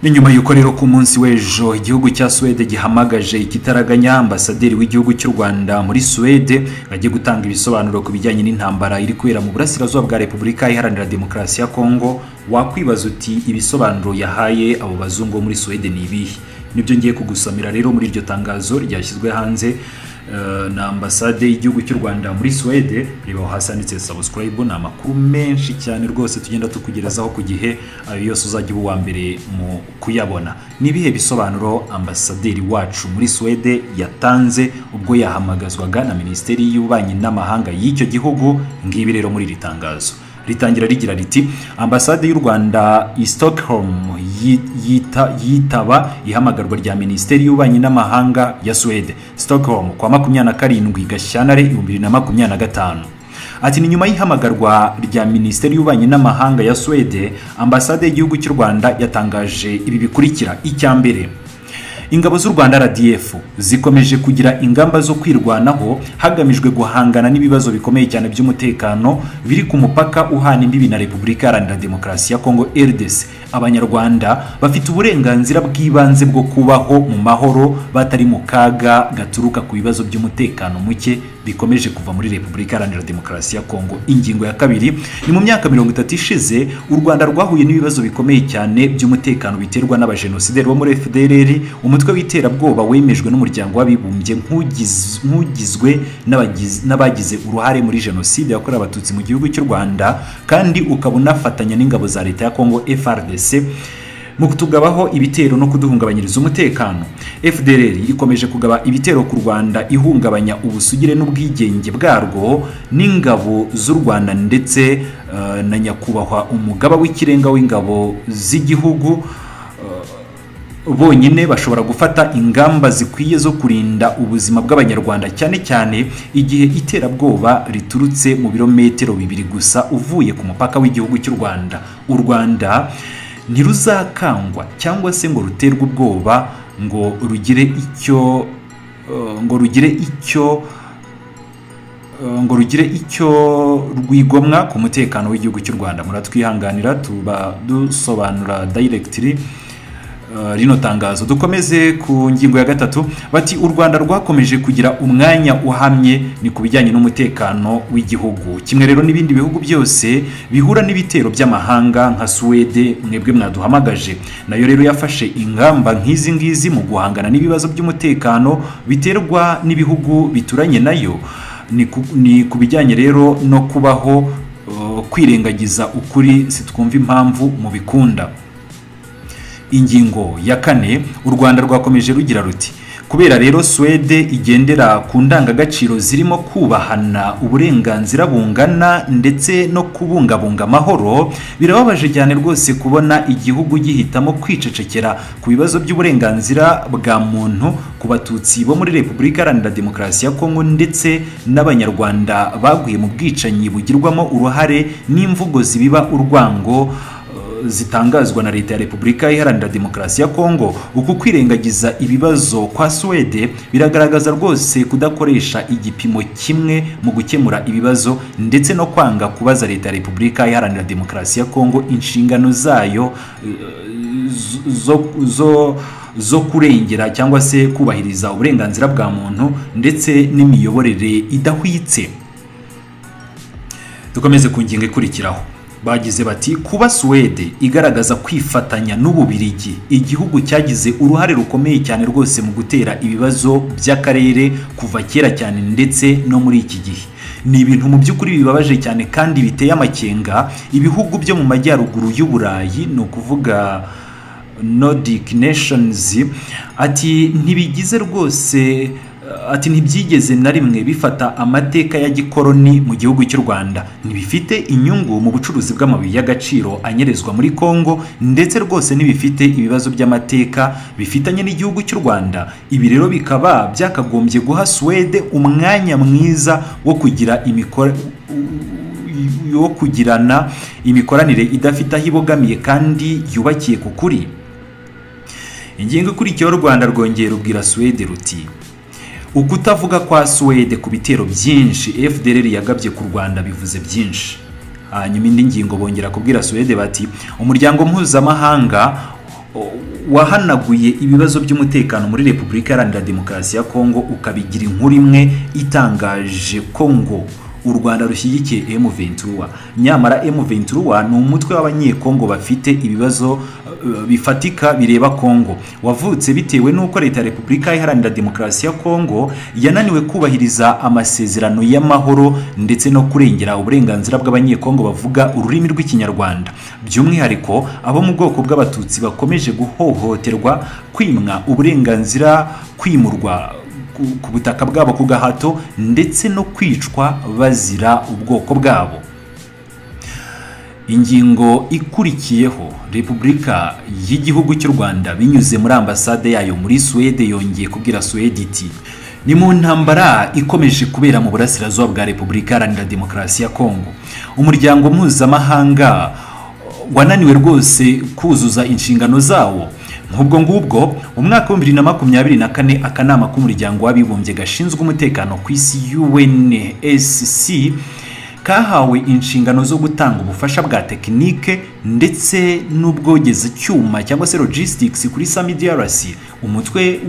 Ni nyuma y'uko rero ku munsi w'ejo igihugu cya Suwede gihamagaje ikitaraganya ambasaderi w'igihugu cy'u Rwanda muri Suwede ngo ajye gutanga ibisobanuro ku bijyanye n'intambara iri kubera mu burasirazuba bwa Repubulika Iharanira Demokarasi ya Kongo. Wakwibaza uti: "Ibisobanuro yahaye abo bazungu bo muri Suwede ni ibihe?" Nibyo ngiye kugusomera rero muri iryo tangazo ryashyizwe hanze na ambasade y'igihugu cy'u Rwanda muri Suwede. Reba aho hasi handitse subscribe, ni amakuru menshi cyane rwose tugenda tukugerezaho ku gihe, ayo yose uzajya uba uwa mbere mu kuyabona. Ni ibihe bisobanuro ambasaderi wacu muri Suwede yatanze ubwo yahamagazwaga na Minisiteri y'Ububanyi n'Amahanga y'icyo gihugu? Ngibi rero muri iri tangazo, ritangira rigira riti: "Ambasade y'u Rwanda i Stockholm yitaba ihamagarwa rya Minisiteri y'Ububanyi n'Amahanga ya Suwede, Stockholm, kwa 27 Gashyantare 2025." Ati: "Ni nyuma y'ihamagarwa rya Minisiteri y'Ububanyi n'Amahanga ya Suwede, ambasade y'igihugu cy'u Rwanda yatangaje ibi bikurikira: Icya mbere, ingabo z'u Rwanda RDF zikomeje kugira ingamba zo kwirwanaho hagamijwe guhangana n'ibibazo bikomeye cyane by'umutekano biri ku mupaka uhana imbibi na Repubulika Iharanira Demokarasi ya Kongo, RDC. Abanyarwanda bafite uburenganzira bw'ibanze bwo kubaho mu mahoro batari mu kaga gaturuka ku bibazo by'umutekano muke bikomeje kuva muri Repubulika Iharanira Demokarasi ya Kongo. Ingingo ya kabiri, ni mu myaka 30 ishize u Rwanda rwahuye n'ibibazo bikomeye cyane by'umutekano biterwa n'abajenosideri bo muri FDLR, umutwe w'iterabwoba wemejwe n'Umuryango w'Abibumbye nk'ugizwe n'abagize uruhare muri jenoside yakorewe Abatutsi mu gihugu cy'u Rwanda, kandi ukaba unafatanya n'ingabo za leta ya Kongo, FARDC, mu kutugabaho ibitero no kuduhungabanyiriza umutekano. FDLR ikomeje kugaba ibitero ku Rwanda ihungabanya ubusugire n'ubwigenge bwarwo, n'ingabo z'u Rwanda ndetse na nyakubahwa Umugaba w'Ikirenga w'Ingabo z'igihugu bonyine bashobora gufata ingamba zikwiye zo kurinda ubuzima bw'Abanyarwanda, cyane cyane igihe iterabwoba riturutse mu birometero 2 gusa uvuye ku mupaka w'igihugu cy'u Rwanda. U Rwanda ntiruzakangwa cyangwa se ngo ruterwe ubwoba ngo rugire icyo rwigomwa ku mutekano w'igihugu cy'u Rwanda." Muratwihanganira, tuba dusobanura directly rino tangazo. Dukomeze ku ngingo ya gatatu. Bati: "U Rwanda rwakomeje kugira umwanya uhamye ni ku bijyanye n'umutekano w'igihugu. Kimwe rero n'ibindi bihugu byose bihura n'ibitero by'amahanga nka Suwede mwebwe mwaduhamagaje, nayo rero yafashe ingamba nk'izi ngizi mu guhangana n'ibibazo by'umutekano biterwa n'ibihugu bituranye nayo. Ni ku bijyanye rero no kubaho kwirengagiza ukuri, sitwumva impamvu mubikunda." Ingingo ya kane, u Rwanda rwakomeje rugira ruti: "Kubera rero Suwede igendera ku ndangagaciro zirimo kubahana, uburenganzira bungana ndetse no kubungabunga amahoro, birababaje cyane rwose kubona igihugu gihitamo kwicecekera ku bibazo by'uburenganzira bwa muntu ku Batutsi bo muri Repubulika Iharanira Demokarasi ya Kongo ndetse n'Abanyarwanda baguye mu bwicanyi bugirwamo uruhare n'imvugo zibiba urwango zitangazwa na leta ya Repubulika Iharanira Demokarasi ya Kongo. Uku kwirengagiza ibibazo kwa Suwede biragaragaza rwose kudakoresha igipimo kimwe mu gukemura ibibazo ndetse no kwanga kubaza leta ya Repubulika Iharanira Demokarasi ya Kongo inshingano zayo zo kurengera cyangwa se kubahiriza uburenganzira bwa muntu ndetse n'imiyoborere idahwitse." Dukomeze ku ngingo ikurikiraho. Bagize bati: "Kuba Suwede igaragaza kwifatanya n'Ububirigi, igihugu cyagize uruhare rukomeye cyane rwose mu gutera ibibazo by'akarere kuva kera cyane ndetse no muri iki gihe, ni ibintu mu by'ukuri bibabaje cyane kandi biteye amakenga. Ibihugu byo mu majyaruguru y'Uburayi, ni ukuvuga Nordic Nations," ati, "ntibigize rwose," ati, "ntibyigeze na rimwe bifata amateka ya gikoroni mu gihugu cy'u Rwanda, ntibifite inyungu mu bucuruzi bw'amabuye y'agaciro anyerezwa muri Kongo, ndetse rwose ntibifite ibibazo by'amateka bifitanye n'igihugu cy'u Rwanda. Ibi rero bikaba byakagombye guha Suwede umwanya mwiza wo kugirana imikoranire idafite aho ibogamiye kandi yubakiye ku kuri." Ingingo ikurikiyeho, u Rwanda rwongera rubwira Suwede ruti: "Ukutavuga kwa Suwede ku bitero byinshi FDLR yagabye ku Rwanda bivuze byinshi." Hanyuma indi ngingo, bongera kubwira Suwede bati: "Umuryango mpuzamahanga Wahanaguye ibibazo by'umutekano muri Repubulika Iharanira Demokarasi ya Kongo, ukabigira inkuru imwe itangaje ko ngo u Rwanda rushyigikiye M23. Nyamara M23 ni umutwe w'Abanyekongo bafite ibibazo bifatika bireba Kongo, wavutse bitewe n'uko Leta ya Repubulika Iharanira Demokarasi ya Kongo yananiwe kubahiriza amasezerano y'amahoro ndetse no kurengera uburenganzira bw'Abanyekongo bavuga ururimi rw'Ikinyarwanda, by'umwihariko abo mu bwoko bw'Abatutsi bakomeje guhohoterwa, kwimwa uburenganzira, kwimurwa ku butaka bwabo ku gahato ndetse no kwicwa bazira ubwoko bwabo. Ingingo ikurikiyeho, Repubulika y'igihugu cy'u Rwanda binyuze muri ambasade yayo muri Suwede yongeye kubwira Suwede iti: "Ni mu ntambara ikomeje kubera mu burasirazuba bwa Repubulika Iharanira Demokarasi ya Kongo, umuryango mpuzamahanga wananiwe rwose kuzuza inshingano zawo." Nk'ubwo ngubwo, mu mwaka wa 2024, akanama k'Umuryango w'Abibumbye gashinzwe umutekano ku isi, UNSC, kahawe inshingano zo gutanga ubufasha bwa tekinike ndetse n'ubwogeza cyuma cyangwa se logistics kuri SAMIDRC, umutwe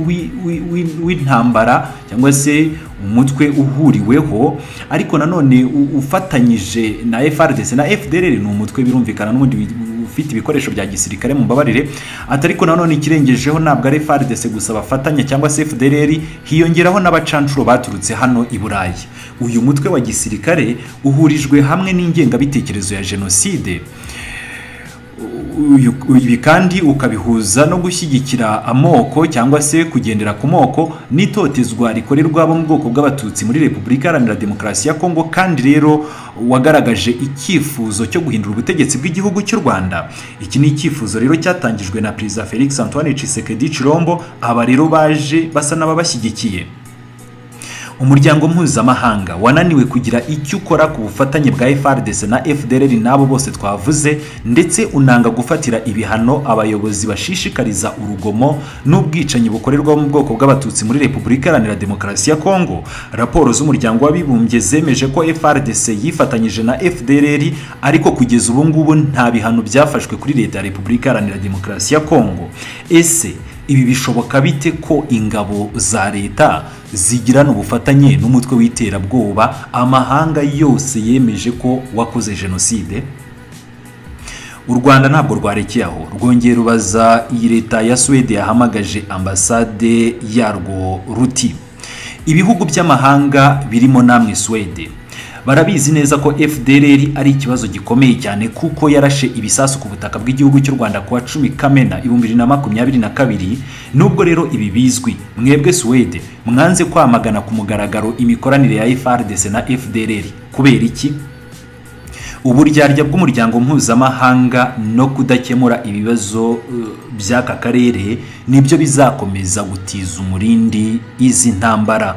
w'intambara cyangwa se umutwe uhuriweho ariko nanone ufatanyije na FARDC na FDLR. Ni umutwe birumvikana n'ubundi ufite ibikoresho bya gisirikare, mu mbabarire ati, ariko nanone ikirengejeho ntabwo ari FARDC gusa bafatanya cyangwa se FDLR, hiyongeraho n'abacancuro baturutse hano i Burayi. Uyu mutwe wa gisirikare uhurijwe hamwe n'ingengabitekerezo ya jenoside. Ibi kandi ukabihuza no gushyigikira amoko cyangwa se kugendera ku moko n'itotezwa rikorerwa abo mu bwoko bw'Abatutsi muri Repubulika Iharanira Demokarasi ya Kongo. Kandi rero wagaragaje icyifuzo cyo guhindura ubutegetsi bw'igihugu cy'u Rwanda. Iki ni icyifuzo rero cyatangijwe na Perezida Felix Antoine Tshisekedi Tshilombo. Aba rero baje basa n'ababashyigikiye. Umuryango mpuzamahanga wananiwe kugira icyo ukora ku bufatanye bwa FARDC na FDLR n'abo bose twavuze, ndetse unanga gufatira ibihano abayobozi bashishikariza urugomo n'ubwicanyi bukorerwa mu bwoko bw'Abatutsi muri Repubulika Iharanira Demokarasi ya Kongo. Raporo z'Umuryango w'Abibumbye zemeje ko FARDC yifatanyije na FDLR, ariko kugeza ubu ngubu nta bihano byafashwe kuri Leta ya Repubulika Iharanira Demokarasi ya Kongo. Ese ibi bishoboka bite ko ingabo za leta zigirana ubufatanye n'umutwe w'iterabwoba amahanga yose yemeje ko wakoze jenoside? U Rwanda ntabwo rwarekeye aho, rwongera rubaza iyi leta ya Suwede yahamagaje ambasade yarwo ruti: "Ibihugu by'amahanga birimo namwe Suwede barabizi neza ko FDLR ari ikibazo gikomeye cyane, kuko yarashe ibisasu ku butaka bw'igihugu cy'u Rwanda kuwa 10 Kamena 2022. Nubwo rero ibi bizwi, mwebwe Suwede mwanze kwamagana ku mugaragaro imikoranire ya FARDC na FDLR. Kubera iki?" Uburyarya bw'umuryango mpuzamahanga no kudakemura ibibazo by'aka karere nibyo bizakomeza gutiza umurindi izi ntambara.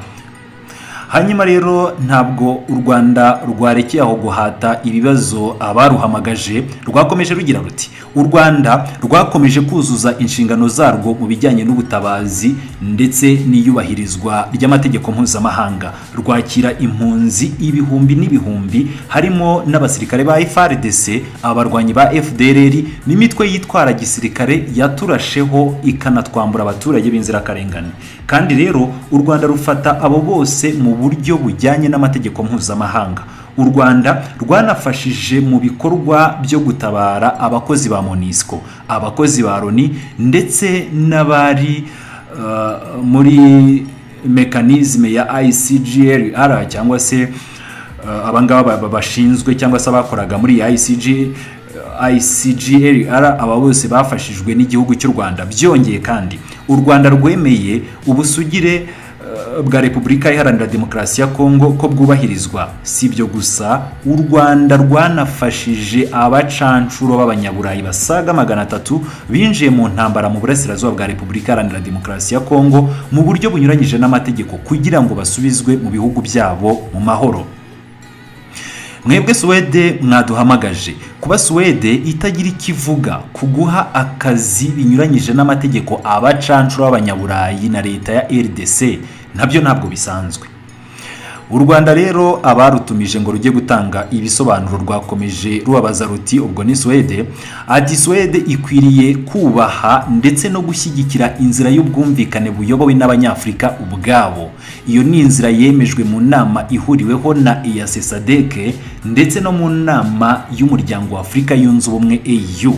Hanyuma rero ntabwo u Rwanda rwarekeye aho guhata ibibazo abaruhamagaje, rwakomeje rugira ruti: "U Rwanda rwakomeje kuzuza inshingano zarwo mu bijyanye n'ubutabazi ndetse n'iyubahirizwa ry'amategeko mpuzamahanga, rwakira impunzi ibihumbi n'ibihumbi, harimo n'abasirikare ba FARDC, abarwanyi ba FDLR n'imitwe yitwara gisirikare yaturasheho ikanatwambura abaturage b'inzirakarengane. Kandi rero u Rwanda rufata abo bose mu buryo bujyanye n'amategeko mpuzamahanga. U Rwanda rwanafashije mu bikorwa byo gutabara abakozi ba MONUSCO, abakozi ba Loni ndetse n'abari muri mécanisme ya ICGLR, cyangwa se abangaba bashinzwe cyangwa se abakoraga muri ICGLR. Aba bose bafashijwe n'igihugu cy'u Rwanda. Byongeye kandi, u Rwanda rwemeye ubusugire bwa Repubulika Iharanira Demokarasi ya Kongo ko bwubahirizwa. Si ibyo gusa, u Rwanda rwanafashije abacancuro b'Abanyaburayi basaga 300 binjiye mu ntambara mu burasirazuba bwa Repubulika Iharanira Demokarasi ya Kongo mu buryo bunyuranyije n'amategeko, kugira ngo basubizwe mu bihugu byabo mu mahoro. Mwebwe Suwede mwaduhamagaje, kuba Suwede itagira icyo ivuga ku guha akazi binyuranyije n'amategeko abacancuro b'Abanyaburayi na leta ya RDC nabyo ntabwo bisanzwe." U Rwanda rero abarutumije ngo rujye gutanga ibisobanuro rwakomeje rubabaza ruti, ubwo ni Suwede, ati Suwede ikwiriye kubaha ndetse no gushyigikira inzira y'ubwumvikane buyobowe n'Abanyafurika ubwabo. Iyo ni inzira yemejwe mu nama ihuriweho na EAC, SADC ndetse no mu nama y'Umuryango wa Afurika Yunze Ubumwe, AU.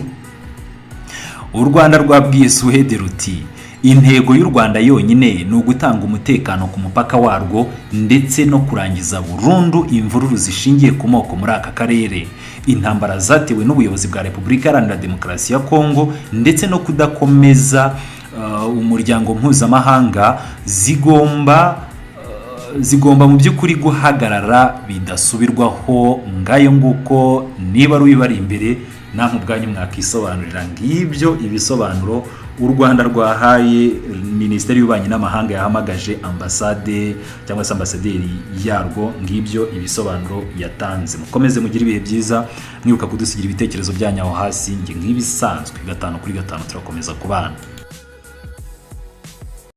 U Rwanda rwabwiye Suwede ruti intego y'u Rwanda yonyine ni ugutanga umutekano ku mupaka warwo ndetse no kurangiza burundu imvururu zishingiye ku moko muri aka karere, intambara zatewe n'ubuyobozi bwa Repubulika Iharanira Demokarasi ya Kongo ndetse no kudakomeza umuryango mpuzamahanga zigomba mu by'ukuri guhagarara bidasubirwaho. Ngayo nguko, niba ari ibari imbere namwe ubwanyu mwakisobanurira. Ngibyo ibisobanuro u Rwanda rwahaye Minisiteri y'Ububanyi n'Amahanga yahamagaje ambasade cyangwa se ambasaderi yarwo. Ngibyo ibisobanuro yatanze. Mukomeze mugire ibihe byiza, mwibuka kudusigira ibitekerezo byanyu aho hasi. Njye nk'ibisanzwe 5 kuri 5 turakomeza kubana.